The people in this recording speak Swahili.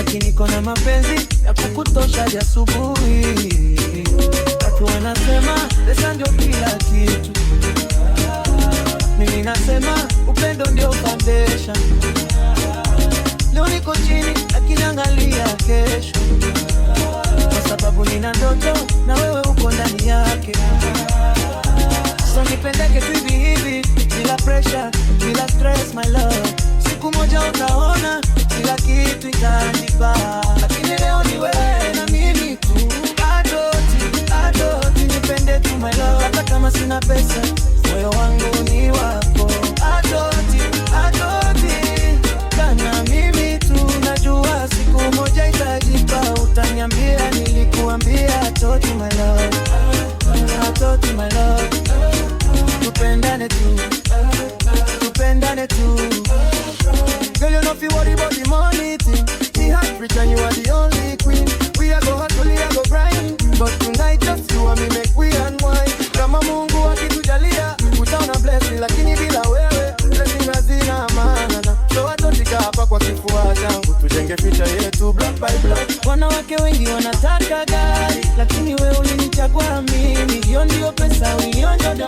Lakini niko na mapenzi ya kukutosha hadi asubuhi. Watu wanasema pesa ndio kila kitu, mimi nasema upendo ndio foundation. Leo niko chini, lakini angalia kesho, kwa sababu nina ndoto na wewe uko ndani yake. So nipendeke tu hivi hivi, bila pressure, bila stress, my love. Siku moja utaona kila kitu itajipa, lakini leo ni wewe na mimi tu. Atoti, atoti, nipende tu, my love, hata kama sina pesa, moyo wangu ni wako. Atoti, atoti, kana mimi tu, najua siku moja itajipa, utaniambia nilikuambia. Atoti, my love, atoti, my love, tupendane tu, tupendane tu. Girl, you no fi worry about the money thing. Me heart rich and you are the only queen. We a go hustle, we a go grind. But tonight just you and me, make we unwind. Kama Mungu akitujalia, utaona blessing, lakini bila wewe blessing hazina maana. So atotika hapa kwa kifua changu, tujenge future yetu block by block. Wanawake wengi wanataka gari, lakini wewe ulinichagua mimi. Hiyo ndio pesa, hiyo ndio.